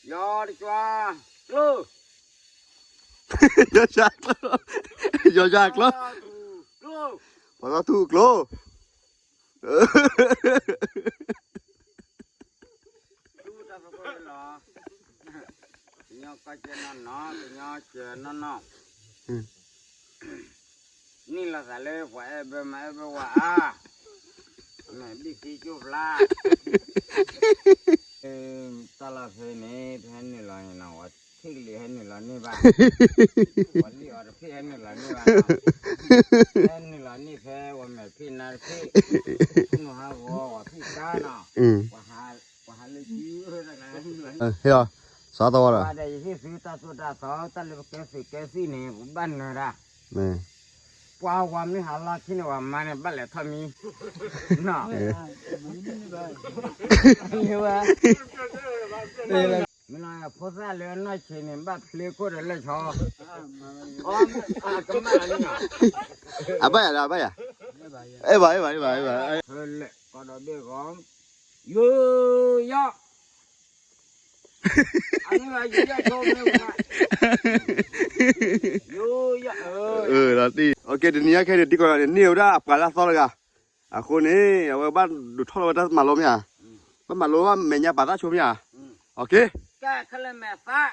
ယီတကၠွါ ကျိ ယီတကၠွါ ကျိ ယီတကၠွါ ကျိ ပှၤသီထူၣ်ကျိ ကညီကဲနီၢ်နီၢ် ကညီကဲနီၢ်နီၢ် န့ၢ်လီၤသးလၢပှၤအဲၣ်ဘၢမၤအဲၣ်ဘၢဝဲအါ, မဲာ်ဘံၣ်သံကၠိၣ်ဖျါ, တၢ်လီၢ်ဖဲန့ၣ် ဖဲဟဲနုာ်လီၤန့ၣ်နီၤ ဝဲထံၣ်ကလံၤဟဲနုာ်လီၤန့ၢ်ဘၣ်, ဝဲလံၣ်အီၤတဖ့ၣ်ဟဲနုာ်လီၤန့ၢ်ဘၣ်, ဟဲနုာ်လီၤန့ၢ်ဖဲဝဲမဲာ်ဖံၣ်နါတဖ့ၣ်, နဟးဂီၤဝဲဖံၣ်ကါနီၤ, ပှၤဟးလၢကၠူ, ဟဲလီၤ, စးသီဝဲဒီး ပှၤဒီးယဟ့ၣ်သုတၢ်သိၣ်တၢ်သီ တၢ်လၢပကဲသုးကဲသံၣ်န့ၣ် ပဘၣ်နၢၤတၢ် ပှၤဝၤမ့ၢ်ဟးလီၢ်ခံန့ၣ် ပှၤမါန့ၣ် ဘၣ်လဲၤထီၣ်မံ, မ့ၢ်လီၤဖိသၣ်လၢအနီၢ်ဆံးန့ၣ် ဘၣ်ဖျ့ခိၣ်ဒီးလၢဆီ, အဘၣ်ယၤဒီး အဘၣ်ယၤ, အဲၣ်ဘၣ် အဲၣ်ဘၣ် အဲၣ်ဘၣ် အဲၣ်ဘၣ်, ကီးဒီးဘ့ၣ်ဂီၤ, ယိယီ တနံၤညါခဲန့ၣ် တံၤကီၢ်န့ၣ် န့ၢ်ဝဲဒၣ်အပှၤလၢအသီတဂၤ, အဃိန့ၣ် အဝဲဘၣ်ဒိးထီၣ်လီၤဝဲတၢ်မၤလိမ့ၢ်ဧါ, ဘၣ်မၤလိဘၣ်မဲာ်ညါပာ်သးဆိမ့ၢ်ဧါ, ခဲလၢာ်မဲာ်သး,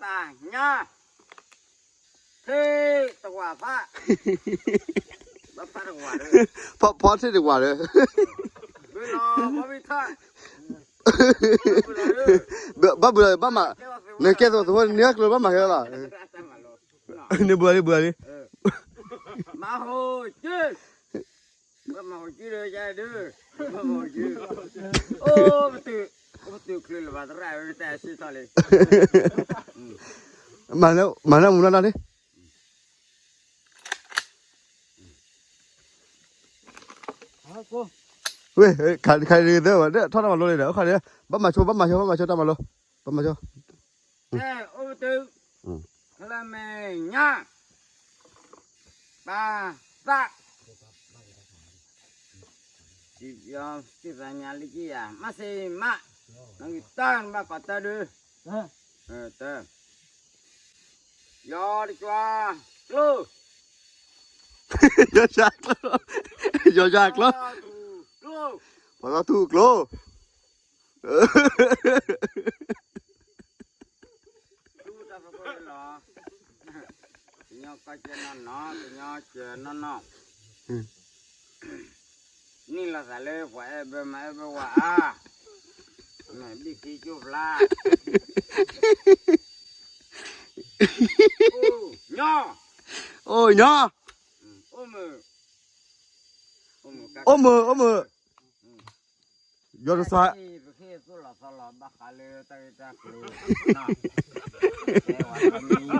သးညါ, ထ့တဝးဖး, ဘၣ်ဖးတဝးဒီး, ဖးထ့တဝးဒီး, ဘၣ်ဘုလီၤ ဘၣ်မၤ, နကဲသိးသဝီန့ၣ် နကျိၤဘၣ်မၤခဲလီၤ, နဘုလီၤလံ ဘုလီၤလံ, မၤဟိကၠု, မၤဟိကၠုဒီးယဒု, မၤဟိကၠု, အိ, ပတုာ်ချုးလၢၤဘၣ် သရၣ်ဝဲတၢ်စံးထီၣ်လံ, မၤလၢမူနီၢ်နီၢ်န့ၣ် ဝဲ, ခါဒုးသၢဝဲ ထီၣ်တၢ်မၤလိန့ၣ်ဒီး အခါဒီး ဘၣ်မၤဆိ ဘၣ်မၤဆိ ဘၣ်မၤဆိတၢ်မၤလိ, ဘၣ်မၤဆိ, အိၣ်တ, လၢမဲာ်ညါ, ပာ်သး, စံးသးညါလံကယၤ မၤစ့မး, နဂံၢ်တၢ်ဘၣ်ကီးတၢ်ဒု, တၢ် ယီတကၠွါ, ကျိ, ယီတကၠွါ, ကျိ, ယီတကၠွါ, ကျိ, ပှၤသီထူၣ်ကျိ, တၢ်သီလီၤ, ကညီကဲနီၢ်နီၢ် ကညီကဲနီၢ်နီၢ် န့ၢ်လီၤသးလၢပှၤအဲၣ်ဘၢမၤအဲၣ်ဘၢဝဲအါ, မဲာ်ဘံၣ်သံကၠိၣ်ဖျါ, အိၣ်ညီ, အိၣ်ညီ, အိၣ်မုာ်, အိၣ်မုာ်, အိၣ်မုာ်, ယီတကၠွါ, ပဟ့ၣ်သိၣ်လီၤသီလီၤဘၣ်ဃးလၢတၢ်ဂ့ၢ်တၢ်ကျိၤ, ဝဲထီမံ, ဝဲထီမံ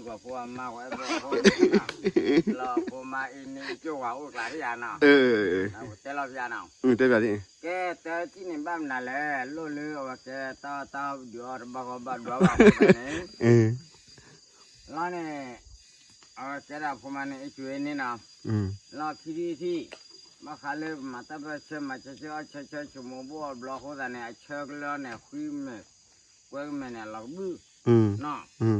ကွၢ်ဖိအမါ ဝဲအဲၣ်ဘၢအဃိ, လီၤဖိမါအံၤန့ၣ် ကၠိၣ်ဝဲအိၣ်ကျးတယၤနီၤ, တဲလီၤပယၤနီၤ, တဲပယၤ, ကဲတၢ်ထံၣ်န့ၣ်ဘၣ်မနုၤလဲၣ်, လိၣ်လၢအဝဲကဲတၢ်တၢ်ဒုးအီၤတဘၣ်ဃီဘၣ်ဒွးဘၣ်အဃိန့ၣ် လီၤန့ၣ်, အဝဲကဲဒၣ်ဖိမါန့ၣ် အ့ၣ်ကွ့န့ၣ်နီၤ, လီၢ်ခံထံၣ်ထံၣ်, ဘၣ်ဃးလၢပမၤတၢ်ပၢၢ်ဆၢမၤဆၢဆၢအီၣ်ဆၢဆၢဆိမိၣ်ဘိၣ်အဘျီအဃိသတးန့ၣ် အဆၢကလၢန့ၣ် ဃုမဲာ်, ကွဲကမဲာ်န့ၣ် အလီၤကဘုၣ်, နီၤ,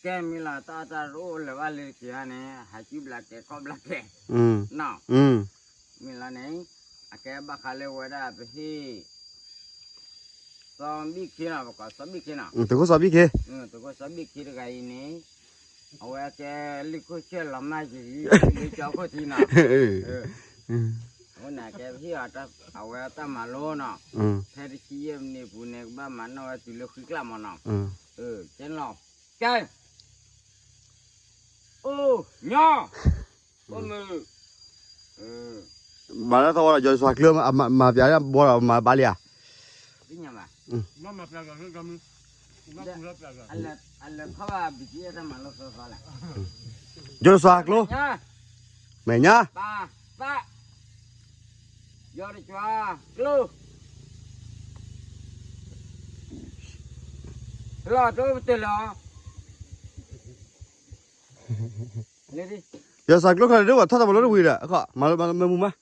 ကဲမ့ၢ်လီၤ တၢ်အီၣ်တၢ်တအိၣ်လၢၤဘၣ်လၢတက့ၤဧါန့ၣ် ဟးစုဘျးကဲခီၣ်ဘျးကဲ, နီၤ, မ့ၢ်လီၤန့ၣ်, အကဲဘၣ်ဃးလၢဝဲဒၣ်ပဟ့ၣ် စီၤဘံၣ်ခ့နီၤ, ပကိးစီၤဘံၣ်ခ့နီၤ, သုးခိၣ်စီၤဘံၣ်ခ့, သုးခိၣ်စီၤဘံၣ်ခ့တဂၤအံၤန့ၣ်, အဝဲကဲလံာ်ခိၣ်ဆၢၣ်လီၤမၢ်ယံၤ လၢကၠီခိၣ်ထံးနီၤ, အဃိန့ၣ် ကဲပဟ့ၣ်အီၤ အဝဲတၢ်မၤလိနီၤ, ဖဲတဆံယဲၢ်မံးနံးအပူၤန့ၣ် ကဘၣ်မၤနီၣ်ဝဲတုၤလၢဃံကျၢ်မးနီၤ, ကဲလီၤ, ကဲ, အိၣ်ညီ, အိၣ်မုာ် မၤလၢသဝီဒီး ယီၤစှၤကျၢ မၤပျးဘီဒီး မၤဘါလံဧါ, ယီၤစှၤကျိ, မဲာ်ညါ, ယီၤတကၠွါကျိ, လီၤတိပတလီၤ, ယီၤစှၤကျိခီဒ်ဝဲထီၣ်တၢ်မၤလိတဝံၤဒီး အခီ မၤလိမၤလိမ့ၢ်မူမး,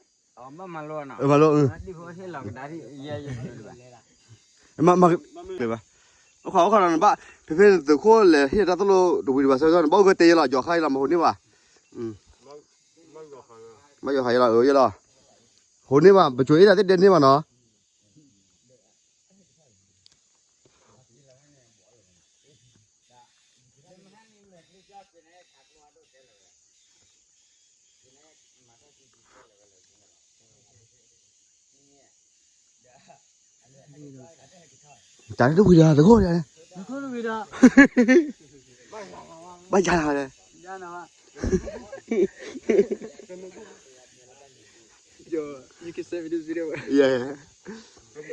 မၤလိ, မၤလိ, ဒ်ဖိဟ့ၣ်လီၤကဒါဒ်ယဲယဲဘၣ်, မ့ၢ်ဘၣ်, အိၣ်ခီ အိၣ်ခီနီၤ နဘၣ် ဖဲဖဲသုးခိၣ်လဲၤဟ့ၣ်တၢ်သိၣ်လိတဝံၤဒံးဘၣ်ဆၢကတီၢ်န့ၣ် ဘၣ်အိၣ်ကတဲယဲလီၤ ယီၤဃါယဲလီၤ မဟိးန့ၢ်ဘၣ်, ဘၣ်ယီၤဃါယဲလီၤ အၢ ယဲလီၤ, ဟိးန့ၢ်ဘၣ် ပကိၤအ့ၣ်တၢ်သ့ၣ်ဒဲန့ၢ်ဘၣ်နီၤ တၢ်တဝံၤဒီ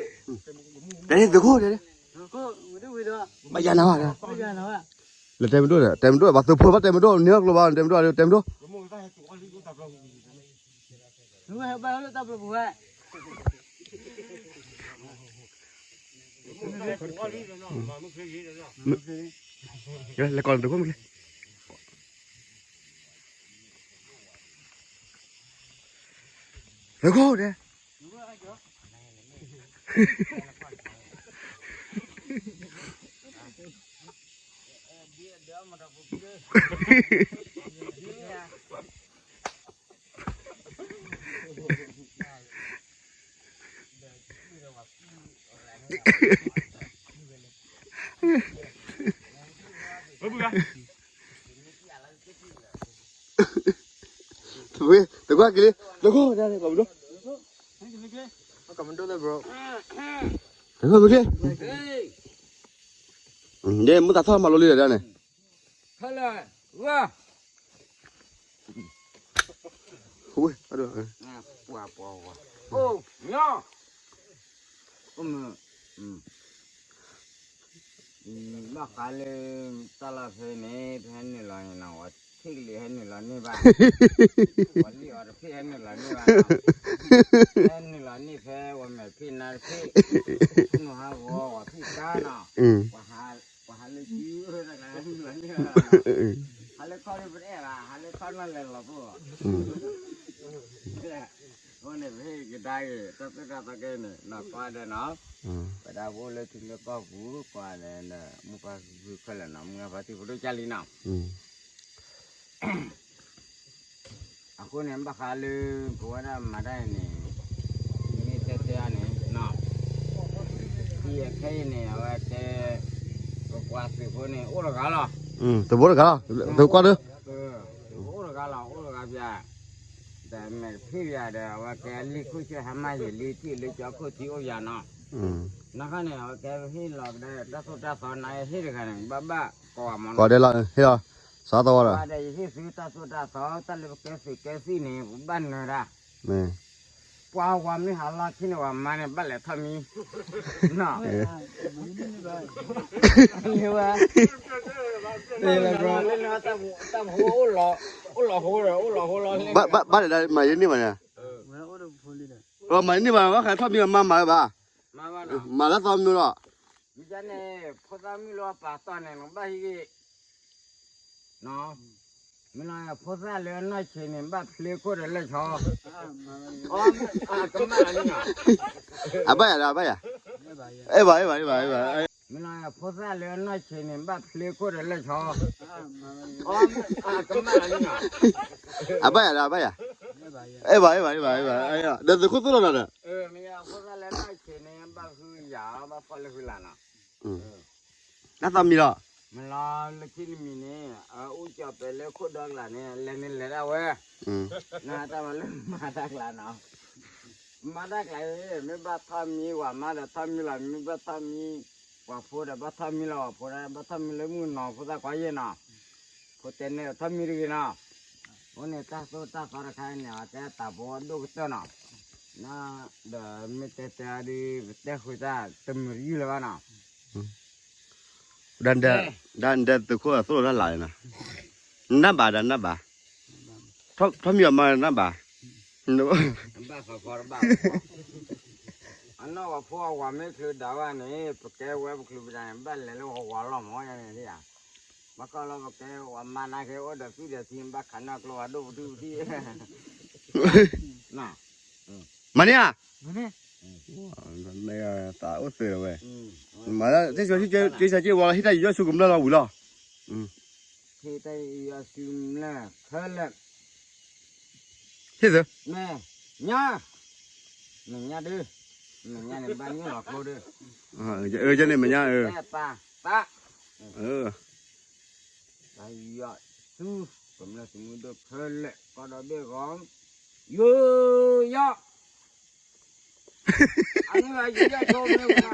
း တခိၣ်ဒီး, ဘၣ်ယၤလီၤဒီး, တၢ်တခိၣ်ဒီး, ဘၣ်ယၤလီၤဒီး, လဲၤတဲမဒိၣ်ဒီး တဲမဒိၣ် ဘၣ်သုးဖိဘၣ်တဲမဒိၣ် န့ၢ်အကျိၤဘၣ် တဲမဒိၣ် တဲမဒိၣ် လဲၤကိးတခိၣ်မ့ၢ်လဲၣ်, လဲၤကိးဒီး တကွၢ်က့ၤလံ တကွၢ် ကမဒိၣ်လၢ bro တကွၢ်မ့ၢ်က့ၤ ဒ်မုၢ်သးထီၣ်မၤလိလံဒီးန့ၣ် ဝဲ ပှၤပှၤဝဲ အိၣ် ညီ အိၣ်မုၢ် ဘၣ်ဃးလၢ တၢ်လီၢ်ဖဲန့ၣ် ဖဲဟဲနုာ်လီၤန့ၣ်နီၤ ဝဲထံၣ်ကလံၤဟဲနုာ်လီၤန့ၢ်ဘၣ်, ဝဲလံၣ်အီၤတဖ့ၣ်ဟဲနုာ်လီၤန့ၢ်ဘၣ်နီၤ, ဟဲနုာ်လီၤန့ၢ်ဖဲဝဲမဲာ်ဖံၣ်နါတဖ့ၣ်, နဟးဂီၤဝဲဖံၣ်ကါနီၤ, ပှၤဟးလၢကၠူတဂၤဟဲနုာ်လီၤန့ၢ်ဘၣ်, ဟးလၢခီၣ်လၢပတအဲၣ်ဘၣ် ဟးလၢခီၣ်နီၣ်လဲၤလီၤပှိၢ် အဃိန့ၣ် ပဟ့ၣ်ကဒါက့ၤ တၢ်သိၣ်တၢ်သီကဲန့ၣ် နီၢ်ကွၢ်ဒီးနီၤ, ပဒၣ်ပအိၣ်လၢထံလၢကီၢ်ပူၤ ကွၢ်ဒီး မုၢ်ပှၢ်ဖုဖုခဲလၢာ်နီၤ မုၢ်ဂၤဖါတံၢ်ဖိဒိၣ်ကၢ်လံနီၤ, အဃိန့ၣ် ဘၣ်ဃးလၢ ပဝဲဒၣ်မၤတၢ်အံၤန့ၣ် မ့ၢ်တဲတဲအီၤန့ၣ် ဖံအခဲအံၤန့ၣ် အဝဲတဲ ပပှၤသုးဖိန့ၣ် အိၣ်တဂၤလီၤ, သုးဖိတဂၤလီၤ, သုးကွၢ်ဒၢ အိၣ်တဂၤလီၤ အိၣ်တဂၤပျၢ် ဒီးမဲာ်တဖံၣ်ပျၢ်ဒီး အဝဲကဲလံာ်ခိၣ်ဆ့ဟါမၢ်ယံာ်လံထံၣ်လၢကၠီခိၣ်ထံအိၣ်ယၤနီၤ, နီၢ်ခါန့ၣ် အဝဲကဲဟ့ၣ်လီၤကဒီးတၢ်သိၣ်တၢ်သီနၤဟ့ၣ်တဂၤန့ၣ် ဘၣ်ဘၣ်ကိးဂၤမနီၤ, ကိးဒဲးလီၤ ဟ့ၣ်လီၤ စးသီဝဲဒီး ပှၤဒီးယဟ့ၣ်သုတၢ်သိၣ်တၢ်သီ တၢ်လၢပကဲသုးကဲသံၣ်န့ၣ် ပဘၣ်နၢၤဒၣ် ပှၤဝၤမ့ၢ်ဟးလီၤခံန့ၣ် ပှၤမါန့ၣ် ဘၣ်လဲၤထီၣ်မံ နီၤ ဝဲ လၢတၢ်မူအိၣ်လီၤဟိဒီး အိၣ်လီၤဟိလီၤ ဘၣ်ဒၣ်မၤယဲန့ၢ်ဘၣ်န့ၣ်, မၤယဲန့ၢ်ဘၣ် ဘၣ်ဃးထီၣ်မံမၤမၤဝဲဘၣ်, မၤလၢသီမံလီၤ, မ့ၢ်န့ၣ် ဖိသၣ်မုၣ်လၢပာ်တီၢ်န့ၣ် နဘၣ်ဟံးဂ့ၤ မ့ၢ်လီၤ ဖိသၣ်လၢအနီၢ်ဆံးန့ၣ် ဘၣ်ဖျ့ခိၣ်ဒီးလဲၢ်ဆီ, ကမၣ်လီၤန့ၣ်, အဘၣ်ယၤဒီး အဘၣ်ယၤ, အဲၣ်ဘၣ် အဲၣ်ဘၣ် အဲၣ်ဘၣ် အဲၣ်ဘၣ်, မ့ၢ်လီၤ ဖိသၣ်လၢအနီၢ်ဆံးန့ၣ် ဘၣ်ဖျ့ခိၣ်ဒီးလဲၢ်ဆီ, ကမၣ်လီၤန့ၣ်, အဘၣ်ယၤဒီး အဘၣ်ယၤ, အဲၣ်ဘၣ် အဲၣ်ဘၣ် အဲၣ်ဘၣ် အဲၣ်ဘၣ်, ဒီးသုးခိၣ်သိၣ်လိဒီး, မ့ၢ်ဖိသၣ်လၢနီၢ်ဆံးန့ၣ် ဘၣ်ဃုယၤ ဘၣ်ဖီၣ်လၢဃုလၢ်နီၤ တၢ်သီမံၤလီၤ, မ့ၢ်လီၤ လၢခံတမံၤန့ၣ် အအူကၠီၣ်ပဲာ်လၢခိၣ်ဒီကလးန့ၣ် လဲၤန့ၣ်လဲၤဒၣ်ဝဲ, နတၢ်မၤလၢမၤတၢ်ကျါနီၤ, မၤတၢ်ကျါအံၤ မ့ၢ်ဘၣ်ထီၣ်မံဝၤမါဒီးထီၣ်မံလီၤ, မ့ၢ်ဘၣ်ထီၣ်မံ ပှၤဖိဒီးဘၣ်ထီၣ်မံလီၤ, ပှၤဖိဒီးဘၣ်ထီၣ်မံလၢမုၢ်နီၤ ဖိသၣ်ကွၢ်ယဲၢ်နီၤ, ဖိတဲန့ၣ်ထီၣ်မံတဂ့ၤနီၤ, အဃိန့ၣ် တၢ်သိၣ်တၢ်သီတခါန့ၣ် အတဲတၢ်ဖိဒိၣ်ကတၢၢ်နီၤ, ဒီးမ့ၢ်တဲတဲဒ် ပတဲဃုာ်တၢ်တမုာ်တယုၢ်လၢၤဘၣ်နီၤ ဒၣ်ဒၣ်သုးခိၣ်အသိၣ်လိတၢ်လၢ်လၢနီၤ, နဘၣ်ဒီးနဘၣ်, ထီၣ်မံအီၤမါနဘၣ်, ဘၣ်ဃီဃီတဘၣ်, အနီၢ်ဝၤဖိအဝၤမ့ၢ်ချုးဒၣ်ဝဲန့ၣ် ပကဲဝဲပချုးပဒၣ်န့ၣ် ဘၣ်လဲၤလၢဝၤဝၤလီၤမၢ်ယါန့ၣ်, ဘၣ်ကီလီၤပကဲဝၤမါနာ်က့အိၣ်ဒီးသွံၣ်ဒီးထံ ဘၣ်ခးနီၢ်ကျိဝဲဒိၣ်ပဒုပထံၣ်, မၤန့ၢ်ဧါ, မၤန့ၢ် မ့ၢ်သးအိၣ်သၢဝဲ, မၤလၢ တ့ဆှၢက့ၤဝဲလီၤ ဟ့ၣ်တၢ်ယူးယီၣ်ဆူကမျၢၢ်လီၤဝံၤလီၤ, ဟ့ၣ်တၢ်ယူးယီၣ်ဆူကမျၢၢ်လီၤဝံၤလီၤ, ဟ့ၣ်သၢ မဲာ်ညါ, မဲာ်ညါဒု, မဲာ်ညါန့ၣ်ဘၣ်ညိၣ်လီၤကျိဒု, အၢ ယန့ၣ်မဲာ်ညါအၢ, ပၢ်ပၢ်, တၢ်ယူးယီၣ်ဆူ ကမျၢၢ်သုးမုၢ်ဒိၣ်ခဲလၢာ် ကီၢ်ဒီဘ့ၣ်ဂီၤ, ယူးယီၣ် အမ့ၢ်ယူးယီၣ်ဆိမ့ၢ်ဝဲ,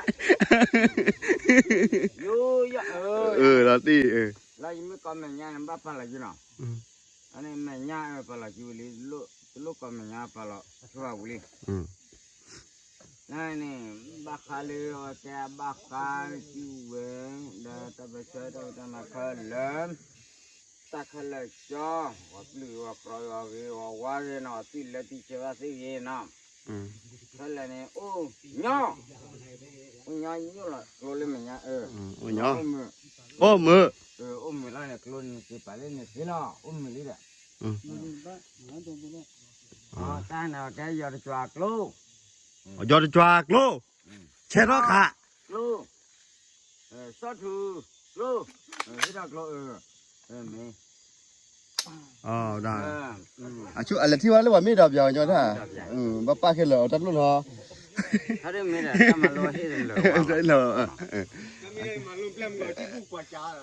ယူးယီၣ်အၢ, လီၤတံၢ်, လၢယမ့ၢ်ကိးမဲာ်ညါန့ၣ် ဘၣ်ပာ်လီၤယုနီၤ, အန့ၣ်မဲာ်ညါအၢပာ်လီၤယုဝံၤလံ, တလိၣ်ကိးမဲာ်ညါပာ်လီၤဆိဘၣ်ဝံၤလံ, န့ၣ် ဘၣ်ဃးလၢအဝဲတဲဘၣ်ဃးလၢစုဝဲ, ဒီးတၢ်ပၢဆှၢတၢ်ဖံးတၢ်မၤခဲလၢာ် တၢ်ခဲလၢာ်ကၠီ, ဂီၤပျုၢ်ဂီၤကြီဂီၤဂ့ၤဂီၤဝါဂ့ၤနီၤ, သံၣ်လၢသံၣ်ဆၢဘၣ်သ့ၣ်ဂ့ၤနီၤ, ခဲလၢာ်န့ၣ် အိၣ်ညီ, အိၣ်ညီညိၣ်လီၤကျိလၢမဲာ်ညါအၢ, အိၣ်မုာ်, အိၣ်မုာ်လီၤန့ၣ် ကျိန့ၣ်က့ၤပာ်လၢန့ၣ်သ့လီၤ, အိၣ်မုာ်လံဒီး, တၢ်န့ၣ်တဲယီၤတကွၢ်ကျိ, ယီၤတကွၢ်ကျိ, ဆဲးထီၣ်ခး, ကျိ ဆီၣ်ထူ, ကျိ, ဟ့ၣ်ထီၣ်ကျိ, မ့ၢ်, အဆိအလဲၤထံၣ်ဝဲလၢပှၤမ့ၢ်ဒီးပျီၤကညီတၢ်, ဘၣ်ပာ်ခဲလၢာ်အီၤတၢ်လိၣ်လီၤ, တၢ်မၤလိဟ့ၣ်လၢာ်, တၢ်မၤလိပျဲၢ်မၤလိထံၣ်ဘူၣ်ကွၢ်ကၢ